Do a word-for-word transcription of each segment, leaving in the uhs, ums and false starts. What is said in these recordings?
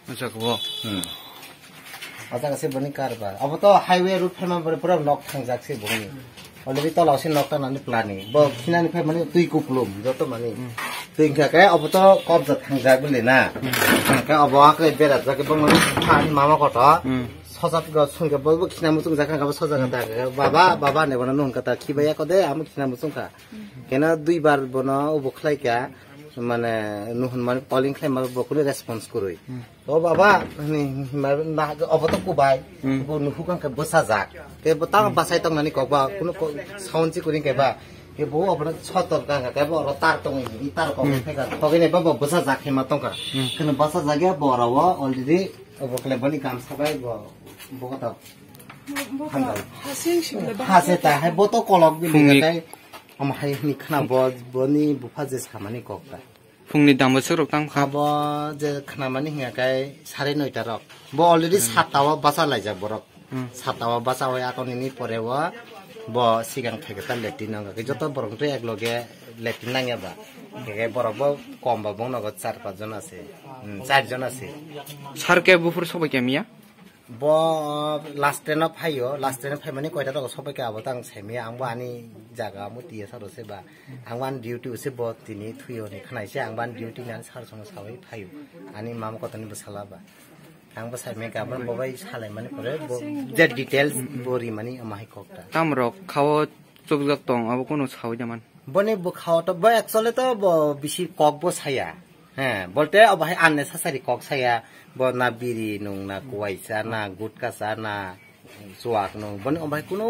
Acha ko. Hmm. Acha se boni karba. Abo to highway route phema bore pura nok thangjak se boni. Already tola se nok tanani planning. Bo khinani phai mani twi kuplum joto mani. Hmm. Twi hingkha khe abo to kobja thangjak bole na. Hmm. Hingkha abo akhe berat jak bong mani mama koto. Hmm. Sojak go sungke bo bo khina muchung jak hingkha bo sojak ta. Baba, baba ne bono nung kata khibaya ko de amo khina muchung kha. Kena dui bar bono obo khlai kha, mane nuhun mani calling khlai ma bo kunu response kwrwi. Hmm. O baba, ni, ma, na, obo to kubai, Hmm. bo nuhuk ang khe bwsajak. Ke bo tang Hmm. basai tong nani kok ba, kunu ko, sound chi kuring khe ba. Ke bo obo sotor kang khe bo ro tar tong ni, tar kok Hmm. khe ka. Togene ba bo bwsajak khe ma tong kha. Hmm. Kunu bwsajak ya bo ro already obo khlai bani kam sabai bo, bo kata. Bo Hambai. Hasing sing le ba. Hase ta, hai bo to kolok bi Phungni. Kai. Am hai ni khna bo, boni bupha je samani kok ta. Phungni dam bwswk rok tang kha. Abo je khnamani hinga kai sare noita rok. Bo already Hmm. satta o bacha laijak borok. Hmm. Satta o bacha oi akoni ni pore o bo sigang theketa letri nang khe joto borok tei ek loge letri nang ya ba. Khe borok bo kom ba bong nogo char pach jon ase. Hmm, char jon ase. Sar ke buphur sobai khe miya? Bo last train o phaio, last train o phaimani koita rok sobai khe abo tang saimaya, ang bo ani jaga amo tiya saro se ba. Ang bo ani duty o se bo tini thuyo ni khnai se, ang bo ani duty ni ani sar song sawi phaio. Ani mama kotoni bwsala ba. Ang bo saimaya khe abo bo bai salaimani pore bo je details bo rimani ama hai kok ta. Tam rok khao chukjak tong abo kono sawi da man. Boni bwkhao to bo actually to bo bisi kok bo saya. He, bolte obo hai unnecessary kok saya. Bo na biri nung, na kuwaisa, na gutka cha, na chuak nung. Boni omo hai kunu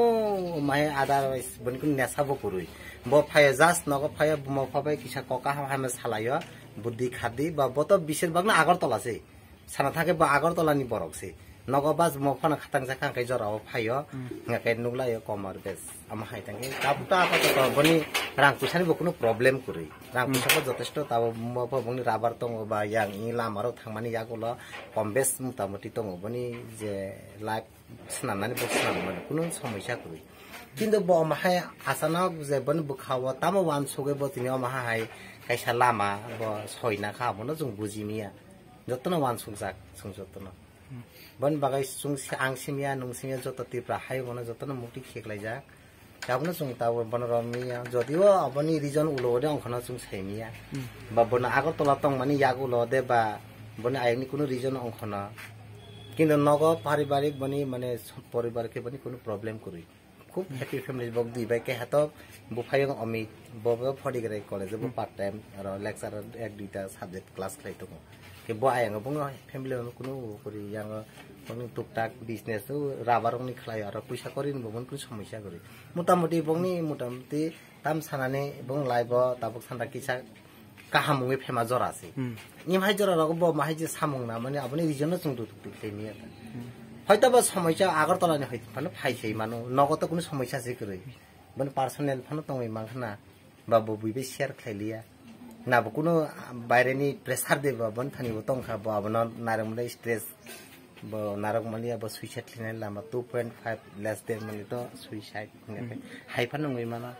omo hai otherwise boni kunu nesa bo kwrwi. Bo phaiya just nogo phaiya buma pha bai kisa kok kaham hai salaio. Buddhi khadi ba bo to bisir bagna Agartala se. Sana thangkhe bo Agartala ni borok se. Nogo bus mo phano khatang jakha hwnkhe jora o phaio. Hmm. Hwnkhe nuklaio komor bes. Amo hai tangkhe tabuk ta apato boni rang puisa ni bo kunu problem kwrwi. Rang Hmm. puisa bo jotesto tabo mo bo boni rubber tongo ba yang i lama rok thangmani yagulo kom bes mota moti tongo boni je life swnamnani bo swnam mano kunu somoisa kwrwi. Kintu bo omo hai achanok je boni bwkha o tamo uansugwi bo tini omo hai kaisa lama bo soina kha abono chwng buji miya. Jotono uansukjak chwng jotono. Boni bagwi chwng si-, ang simiya, nwng simiya, joto Tripura hai bono jotono mukti khiklaijak. Abono chwng tabuk bono romya. Jodio aboni reason ulo de ongkhono chwng saimiya. Hmm. Ba bono Agartala tongmani yagulo de ba boni ayakni kunu reason ongkhono. Kintu nogo paribarik boni mane poribar khe boni kunu problem kwrwi. Khub happy family bo dui bai keha to buphayung Amit bo bo Phodigirai college bo Hmm. part time aro lecturer ek duita subject class khlai tongo. Ke bo ayang bung family no kunu kuri yang bung tuktak business rubber ni khlai aro puisa kori bo bung kunu somoisa kori. Motamoti bung ni motamoti tam sanani bung life o tabuk santa kisa kaham wngwi phema jora se. Hmm. Ni hai jora rogo bo ma hai je samung na mani aboni reason no chwng dutuk tuk khlai miya. Hmm. Hoito bo somoisa Agartala ni hoito phano phai sai mano nogo to kunu somoisa se kwrwi. Boni personal phano tongwi man khna ba bo bui bai share khlai liya. Na bo kunu baire ni pressure de ba boni thani bo tong kha bo abono narwk mani stress bo narwk mani abo suicide khlainai lama two point five less than mani to suicide Hmm. hai phano wngwi mano.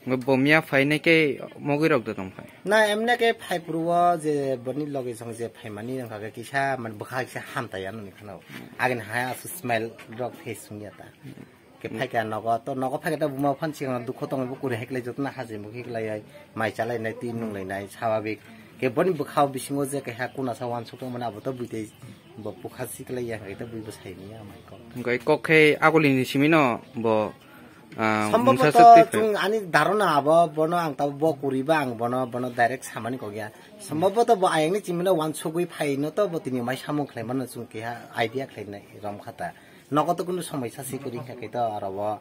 Bo miya phainai khe mogwi rok da tong phai. Na emne khe phai phuru o je boni logi song je phaimani wngkha khe kisa man bwkha kisa hamtai ano ni khana. Agini hai asu smile rok face wngya ta. Ke phaikha nogo to nogo phaikha ta buma phan sikang dukho tong bo kuri hai khlai jotna haje mukhi khlai ai mai chalai nai twi nung lai nai sababik. Ke boni bwkha o bisingo je keha kuna sa wansuk tong mani abo to buitei bo bwkha si khlai ya hai ta bui bo sai ni ya mai kok. Hingkai kok khe aguli ni simi no bo Ah, Sambhabato mungsa swk twi phai. Chwng ani dharona abo, bono ang tabo bo kuri ba ang bono, bono direct samani kok ya. Sambhabato bo ayang ni chimino wansugwi phai no to bo tini mai samung khlai mano chwng keha idea khlai nai rom kha ta. Nogo to kunu somoi sa si kuri kha khe to aro bo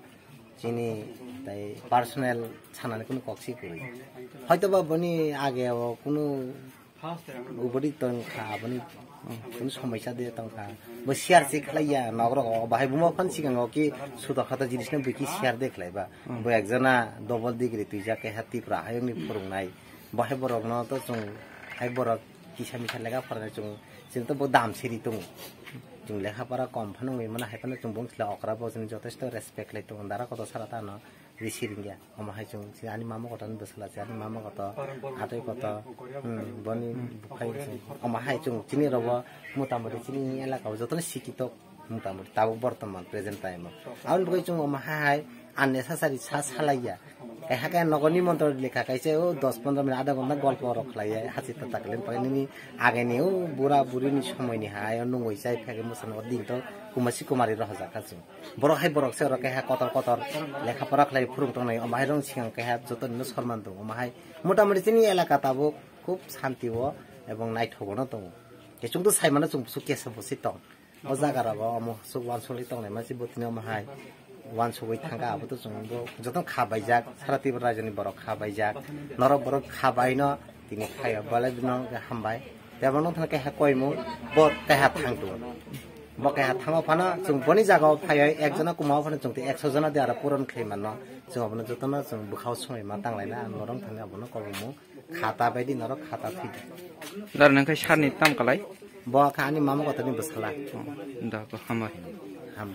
chini tai personal sanani kunu kok si kuri. Hoito ba boni age o kunu Uboni tong kha, aboni, hmm, kunu somoisa de tong kha. Bo share se khlai ya, nok rok o bahai buma phan sikang o ki suda khata jinis no biki share de khlai ba. Hmm. Bo ekjona double degree twijak keha Tripura hayung ni phurung nai. Bahai borok no to chwng, hai borok kisa misa lega pora nai chwng, chwng to bo dam siri tongo. Chwng lekha pora kom phano wngwi mano, hai phano chwng bung sila okra bo chwng jotesto respect khlai tongo, dara kotor sara ta no. Risi ringya. Omo hai chwng chini ani mama kotor ni bwsala se, ani mama kotor, atoi kotor, hmm, boni bukhai chwng. Omo hai chwng chini rogo motamoti chini elaka o jotono sikito motamoti tabuk bortoman present time o. Aboni bagwi chwng omo hai hai unnecessary sa salaiya. Kaiha kaiha nogo nimantron lekha kaisa o dos pondro minute adha ghonta golpo rok khlaiya hachita taklen pakai nini ageni o bura buri ni somoi ni hai o nungwi chai phai mwsano o din to kumasi kumari rohorjak kha chwng. Borok hai borok se oro keha kotor kotor lekha pora khlai phurung tongnai, omo hai rong sikang keha joto no sorman tongo, omo hai motamoti chini elaka tabuk khub santi o ebong naithok no tongo. Khe chwng to sai mano chwng bwswk kesa bwswi tong. O jaga rogo omo swk uansukli tongnai masi bo tini omo hai uansugwi thangkha abo to chwng bo joto kha baijak sara Tripura rajyo ni borok kha baijak norok borok kha bai no tini phai o belai no hambai. Tebo no thang keha koimung bo keha thang tu. Bo keha thango phano chwng boni jaga o phai oi ek jona kuma o phano chwng te ekso jona de aro puron khlai mano. Chwng abono jotono chwng bwkha o swngwi ma tang laina ang norok thani abono kobongmung khata bai di norok khata thwi di. Dar nang khai sar ni tam kalai. Bo kha ani mama kotor ni bwsala. Da ko hambai. Hambai.